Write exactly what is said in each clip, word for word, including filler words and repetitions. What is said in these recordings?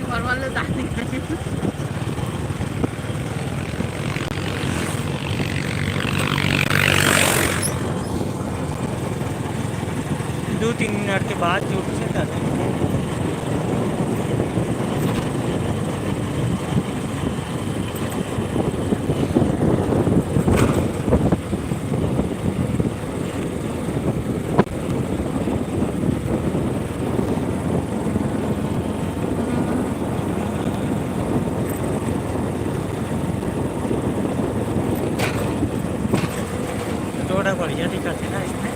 परवल ले दाल। दो तीन मिनट के बाद जो भी है, थोड़ा बढ़िया दिखत हे ना इसमें।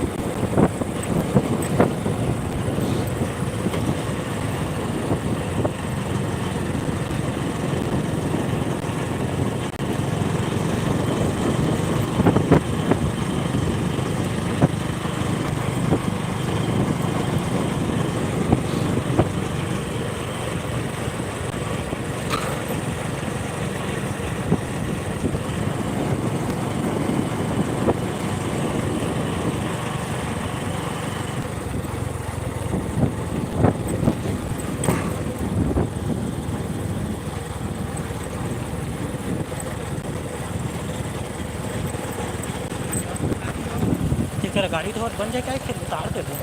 तेकर गाड़ी तो बन जाए, क्या खेत उतार दे वो।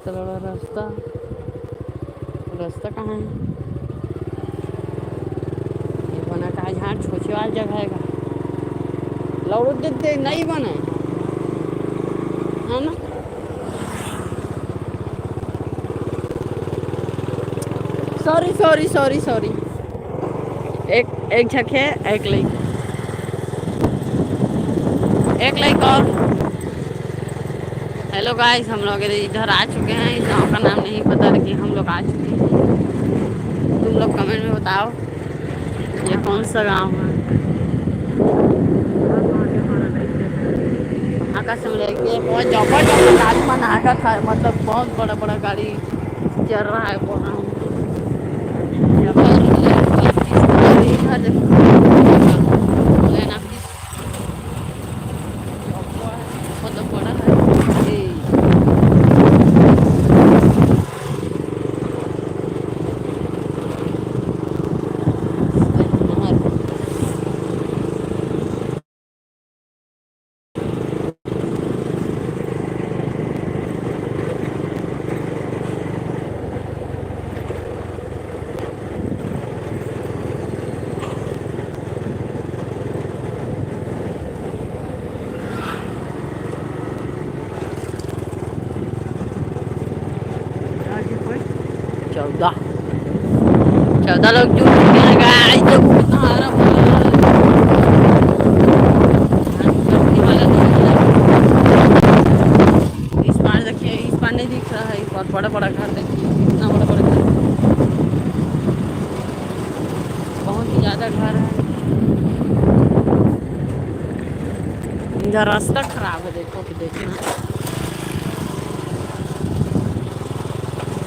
चलो, रास्ता, रास्ता कहाँ है? ये बना का झाड़ छोछे वाला जगह है का? लौड़ू दे दे, नहीं बने, है ना? Sorry, sorry, sorry, sorry. एक, एक झक है, एक लाइक, एक लाइक और। हेलो गाइस, हम लोग इधर आ चुके हैं। इस गांव का नाम नहीं पता, लेकिन हम लोग आ चुके हैं। तुम लोग कमेंट में बताओ, ये कौन सा गांव है? आकाश में लेके बहुत जबरदस्त गाड़ी बना रखा है, मतलब बहुत बड़ा बड़ा गाड़ी चल रहा है वहाँ। इधर देखो, लेना मतलब बड़ा है। ए। चौदह, चौदह लोग जुड़ चुके हैं गाइस। देखो कितना हरा भरा है। इस पार देखिए, इस पार नहीं दिख रहा है, इस पार बड़ा बड़ा घर देखिए, कितना बड़ा बड़ा घर। बहुत ही ज्यादा घर है। इधर रास्ता खराब है, देखो कि देखना।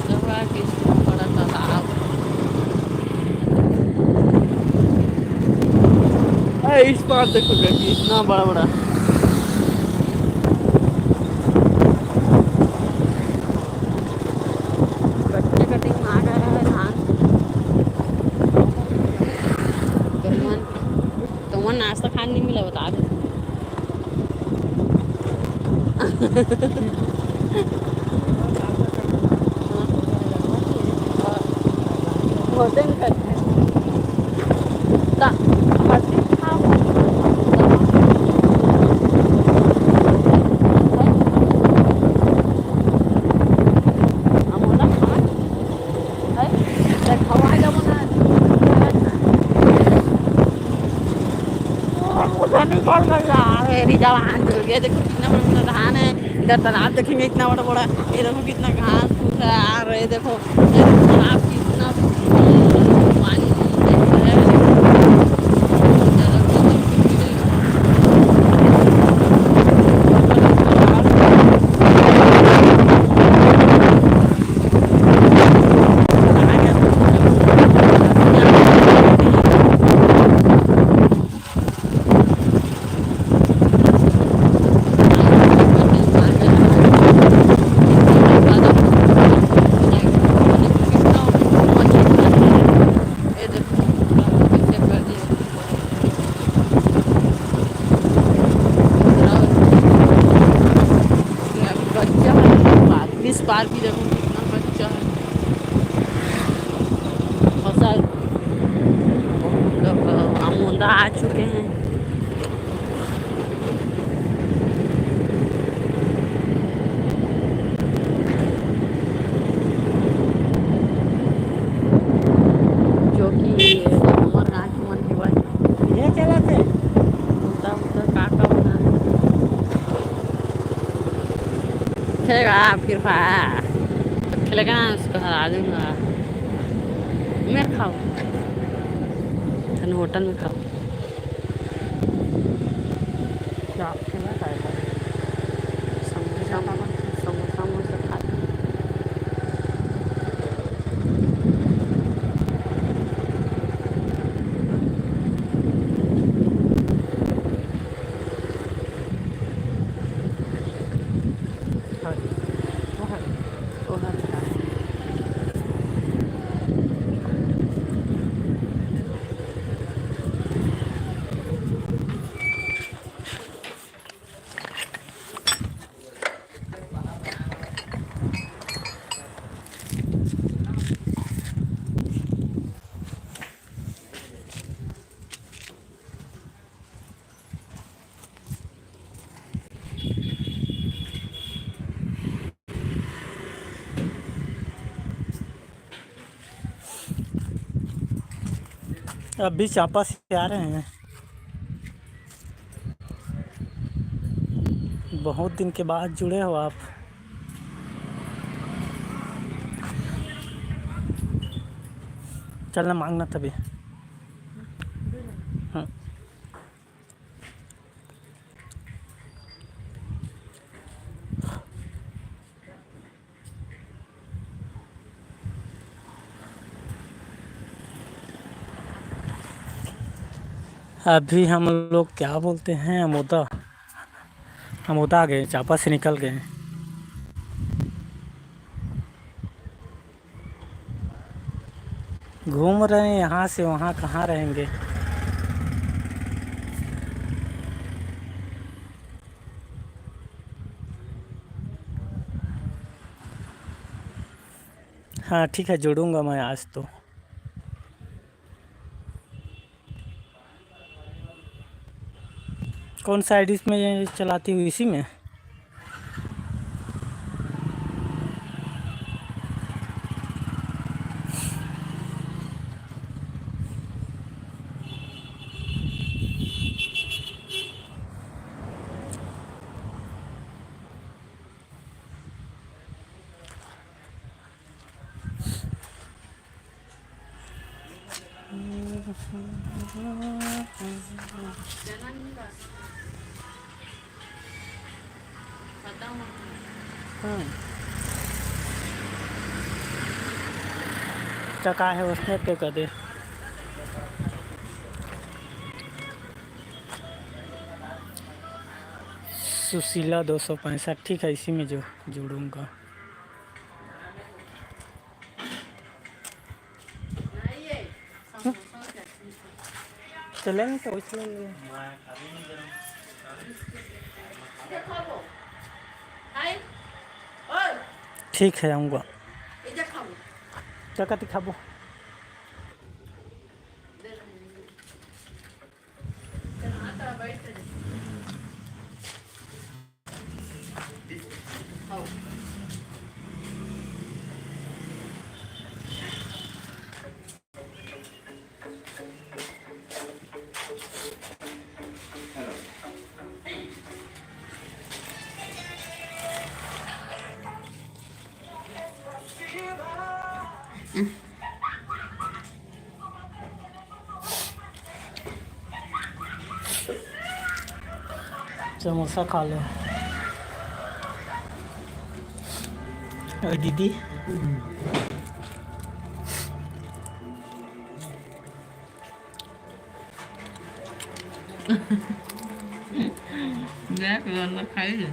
देखो यार, कितना बड़ा तालाब। ए, इस पार देखो बेबी, इतना बड़ा बड़ा। कटने कटिंग में आ गया है धान। तो मन, तो मन नाश्ता खाने नहीं मिला, बता दे। भोजन करते हैं। ता-, हर चीज खाओ। हम बोला, हाँ। है? देख, हवा जब ना, उधर निकल गया, मेरी जवान। ये देखो, कितना बड़ा बड़ा धान है। इधर तालाब देखेंगे, इतना बड़ा बड़ा। ये देखो, कितना घास फूस है। और ये देखो, ये तालाब कितना पानी है। बार भी देखो कितना बच्चा है। फसल, हम लोग अमोदा आ चुके हैं। जो कि हमर गाँव के मन के बात। ये चला थे। उधर, उधर का का बना है? खेलेगा फिर पा-, खेलेगा ना, उसको हरा दूंगा। मैं खाऊँ, तन होटल में खाऊँ। क्या खेला खाएगा? समोसा, समोसा, समोसा खा। अभी चांपा से आ रहे हैं। बहुत दिन के बाद जुड़े हो आप। चलना मांगना तभी। हाँ। अभी हम लोग क्या बोलते हैं, अमोदा, अमोदा आ गए, चांपा से निकल गए। घूम रहे हैं यहाँ से वहाँ, कहाँ रहेंगे। हाँ ठीक है, जोड़ूंगा मैं आज तो। कौन सा आईडी में चलाती हूँ, इसी में? हम्म। तो का है, उसने पे कर दे। सुशीला दो सौ पैंसठ, ठीक है, इसी में जो जुड़ूंगा। चलेंगे तो इसलिए। ठीक है, आऊँगा। चकती खाबो। समोसा खा ले। ओए दीदी। देख लो, अंदर खाई ले।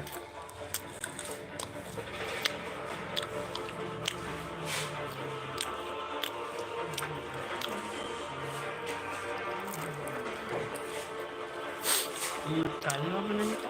ये काली बाबा नहीं था।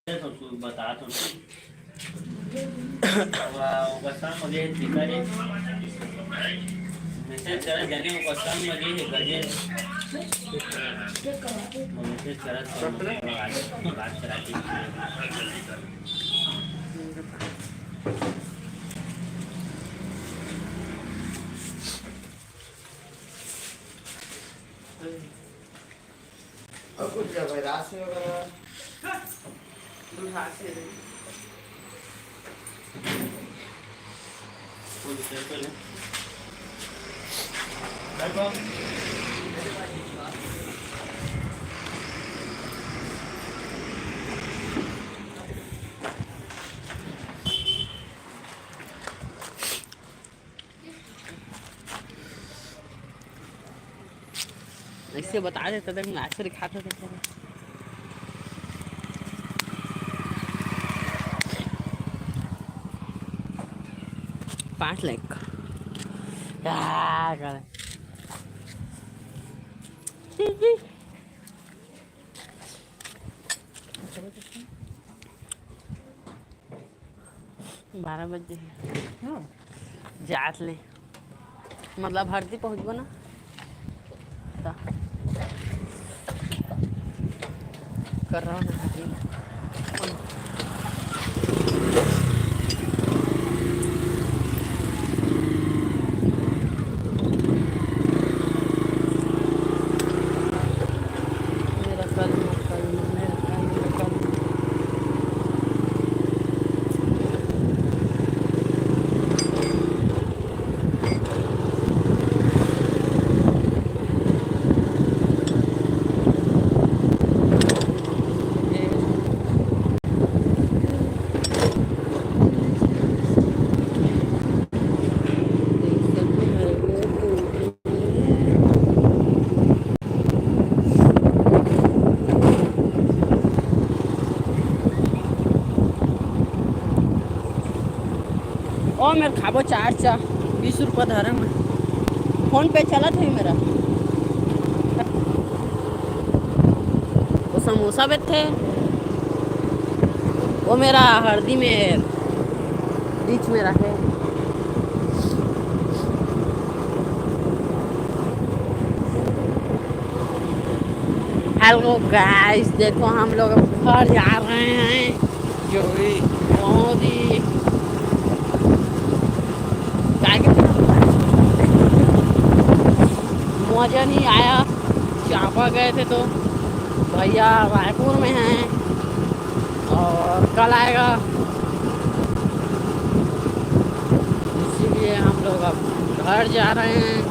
तो तू बता तो। ओकर संग में गे हे, तेकर एक message करत जाने, ओकर संग में गे हे, गजे। वो message करत तो बात करा के। अब कुछ जा भाई, रात में वगैरह। दूर हाथ से दे। ऐसे बता देता था, मैं आज से खाते थे। पाँच लाख। क्या करे? बारह बजे। हाँ। जात ले, मतलब, हरदी पहुँचबो ना, त कर रहा हूँ हरदी। मेरा कर्म, कर्म, मेरा कर्म, मेरा कर्म। ओ मेर खाबो चार चा, बीस रुपया धरे में। PhonePe चलत हे मेरा। वो समोसा बेचथे, वो मेरा हरदी में बीच में रखे। Hello guys, देखो हम लोग अब घर जा रहे हैं। जो भी बहुत ही क्या कहते हैं, मज़ा नहीं आया। चांपा गए थे तो भैया रायपुर में हैं और कल आएगा, इसीलिए हम लोग अब घर जा रहे हैं।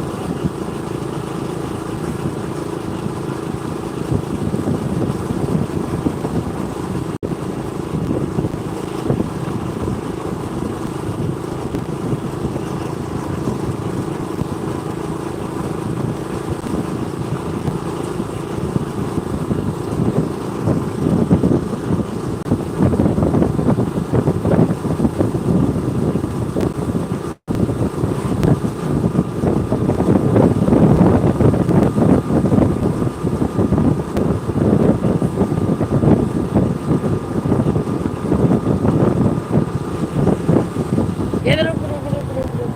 ये रुक, रुक, रुक, रुक, रुक।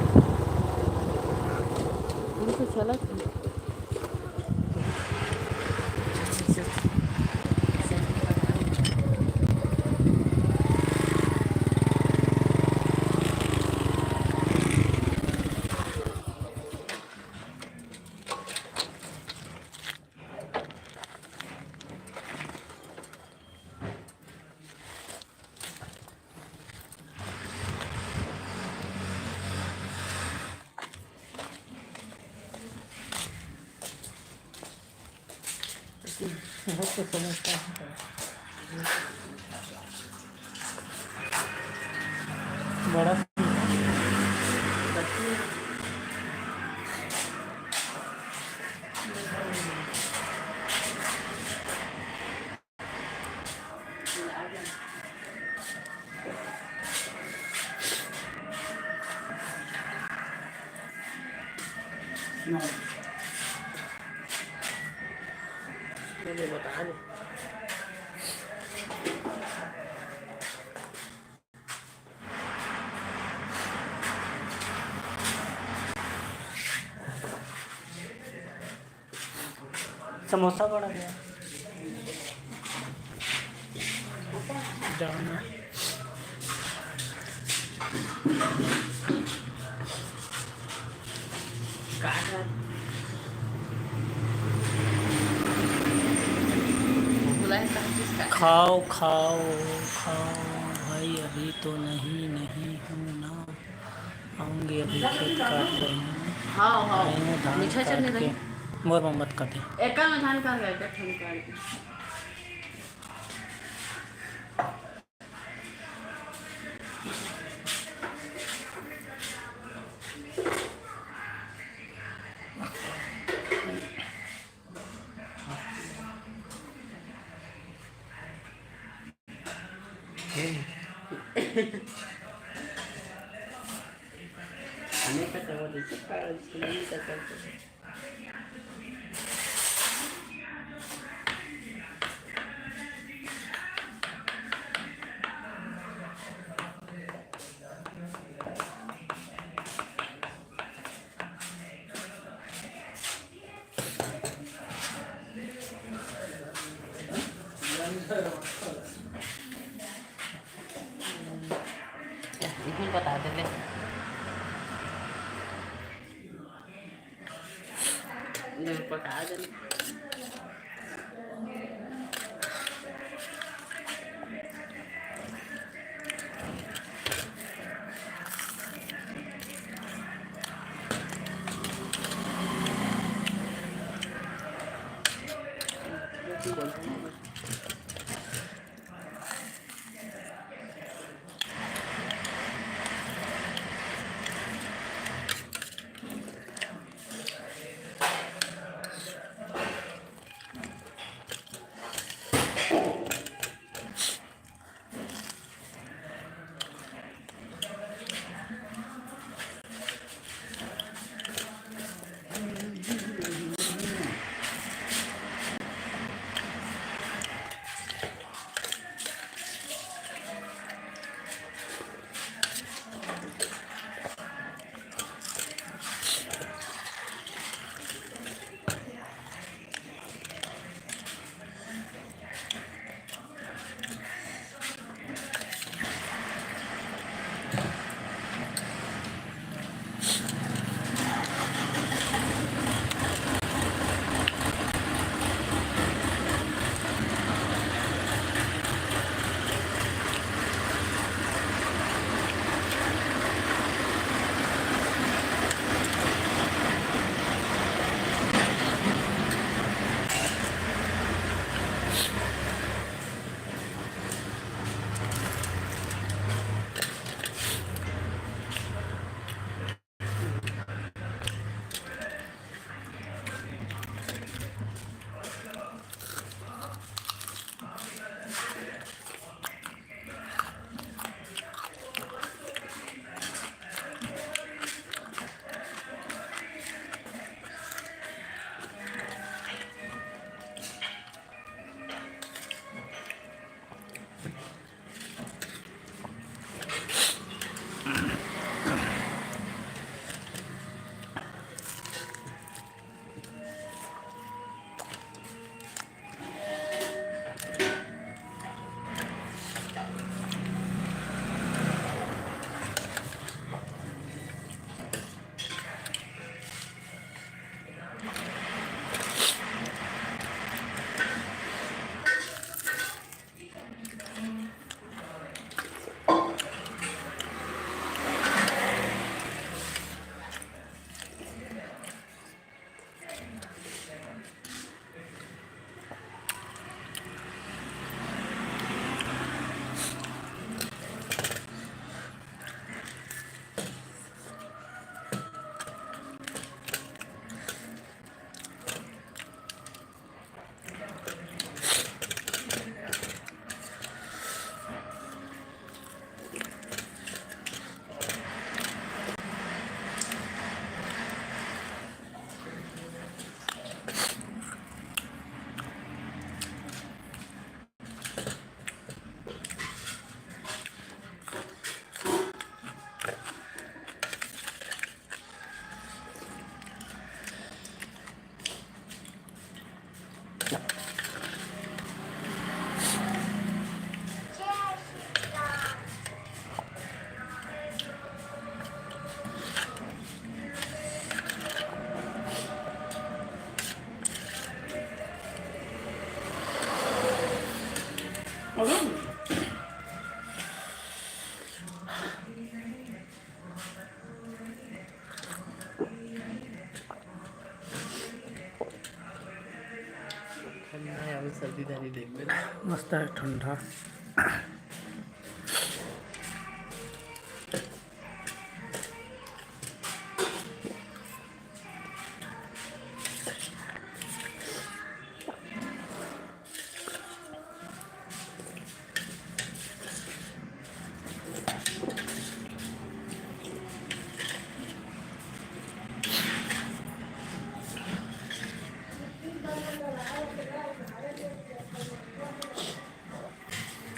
हम तो चलत हन। बड़ा समोसा बड़ा गया। जाना। खाओ, खाओ, खाओ भाई, अभी तो नहीं, नहीं हूँ ना, आऊँगी अभी खेत काट रही हूँ। हाँ, हाँ। आई हूँ धान मीठा काट चटनी के। रही। मोर मम्मत काटे। एका में धान काट के, एका ठन काट के। इहूँ पका दे ले। ले, पका दे। ठंडा है, अभी सर्दी धारी देख में। मस्त है ठंडा।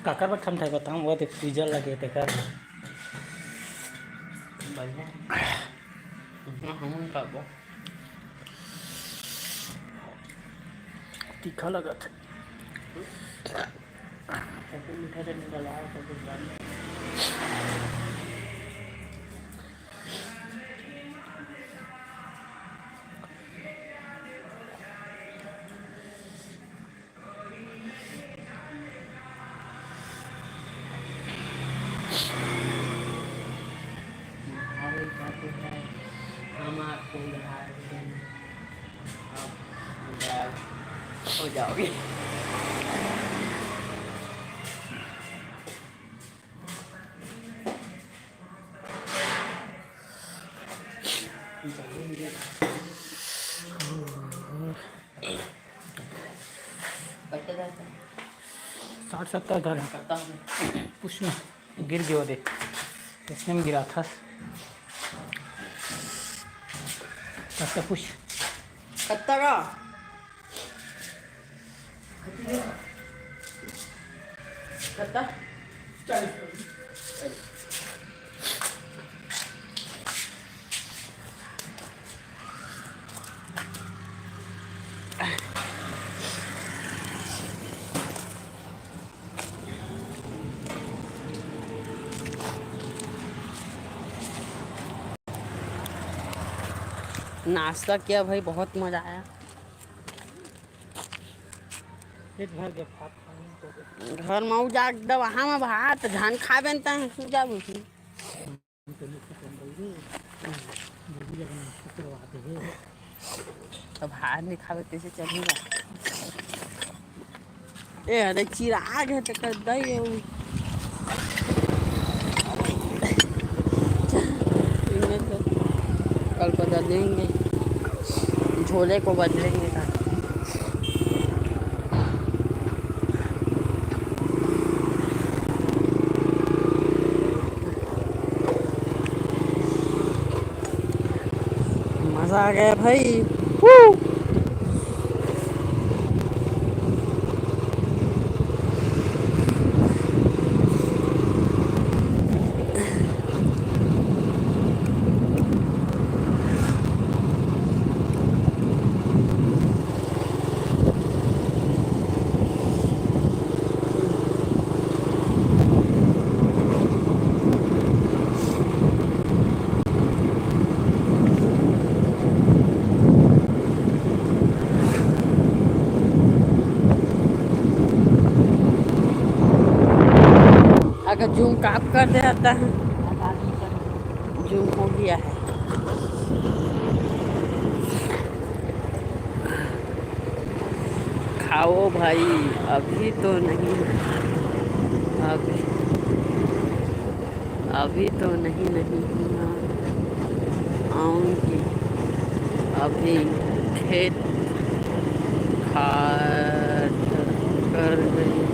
काकर बर ठंडा है बताऊं, वो देख फ्रीजर लगे तेकर। बढ़िया। इतना हमन खाबो। तीखा लगत है। मीठा चटनी डाला है, सब कुछ डाल। हम आपको उधार देंगे, आप उधार हो जाओगे। साठ सत्तर धर। पूछ ना, गिर गयो दे। इसने में गिरा था। अच्छा, पूछ। कत्ता का? कत्ता? चालीस। नाश्ता किया भाई, बहुत मजा आया। पेट भर गया, भात पानी हो गया। घर में उ जा दवा हम भात धान खाबे न तैं सु जाबे। हम तो नहीं खत्म कर दे। जल्दी जल्दी नाश्ता करवा दे। अब हाथ नहीं खावे कैसे चलेगा? ए, अरे चिराग है तो कर दे ये उ। इन्हें तो कल बदलेंगे, झोले को बदलेंगे कल। मजा आ गया भाई। Woo! अगर जूम काम कर दे रहता है, जूम हो गया है। खाओ भाई, अभी तो नहीं, अभी, अभी तो नहीं, नहीं हुआ। आऊंगी, अभी खेत खाद कर रही।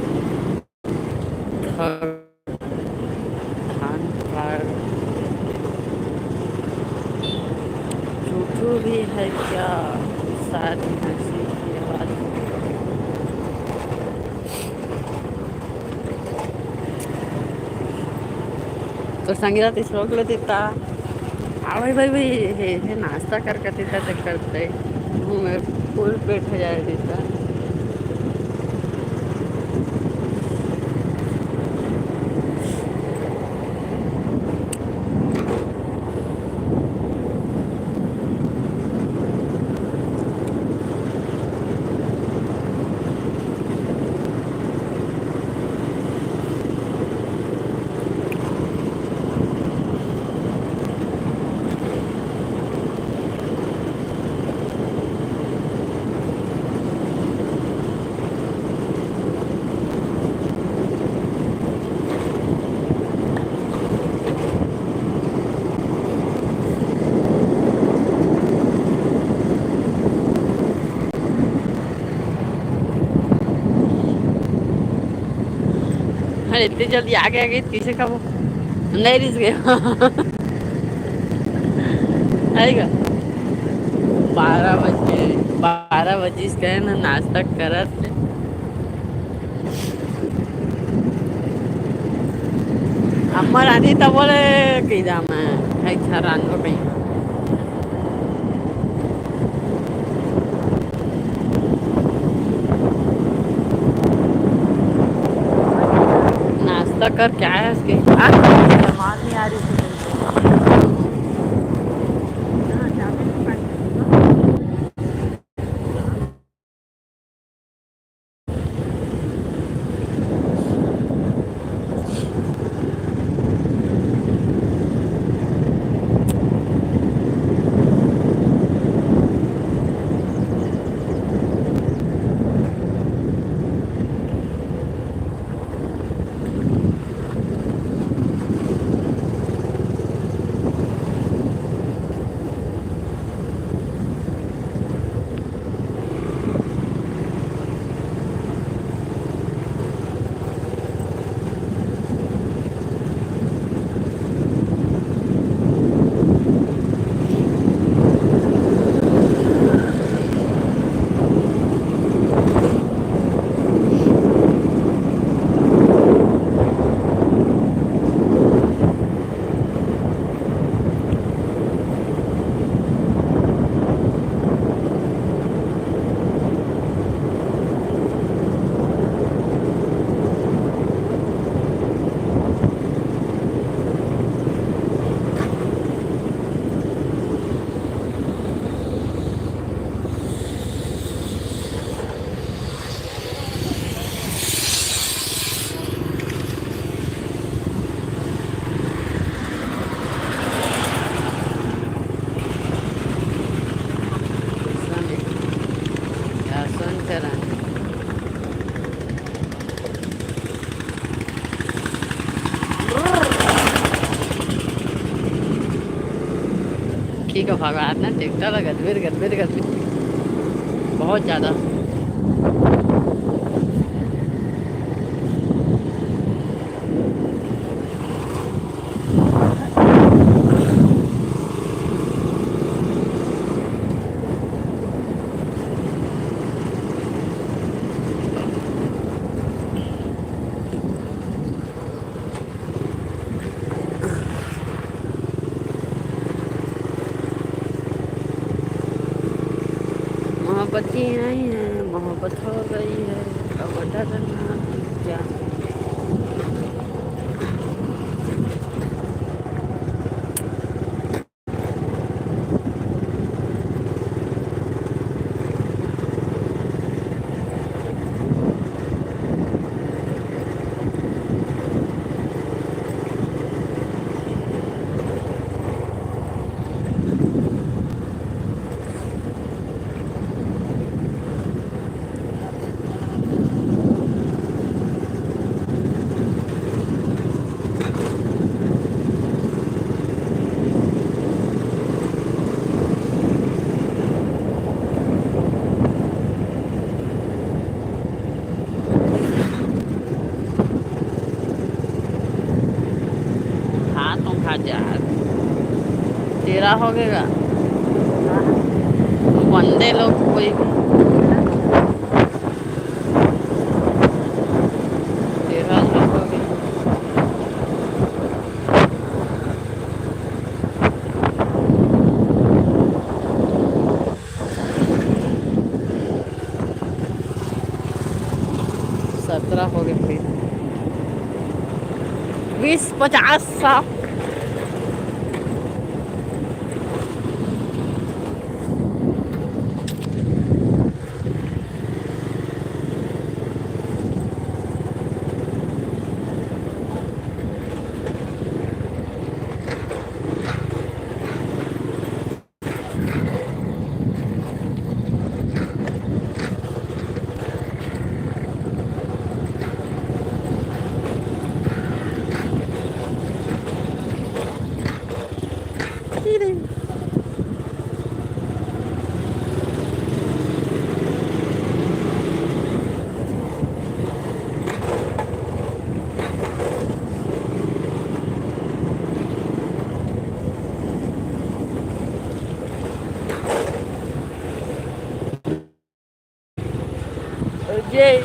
धान काट। चूचू भी है क्या? शायद भैंसी की आवाज। तो संगीता तीस लोग ले देता। आ भाई, भाई, भाई, हे, हे, नाश्ता कर कर देता, चेक करते। मुंह में फुल पेट हो जाए देता। अरे, इतनी जल्दी आगे, आगे, पीछे का वो नहीं रिस गया। आएगा। बारह बजे, बारह बजे इसका है ना, नाश्ता करत। अम्मा रांधी तब बोले कि जा मैं, है इच्छा रांधो कहीं। नाश्ता करके आया इसके, आज सामान नहीं आ रही थी। ठीक है, भगवान ना ट्रैक्टर ला गदबेर, गदबेर, गदबेर, बहुत ज्यादा। मोहब्बत की आई है, मोहब्बत हो गई है, अब डरना क्या। खा तो खा जा, तेरा हो गएगा। बंदे लोग कोई तेरा हो गया। सत्रह हो गए फिर। बीस, पचास, साठ। जय।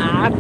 आठ।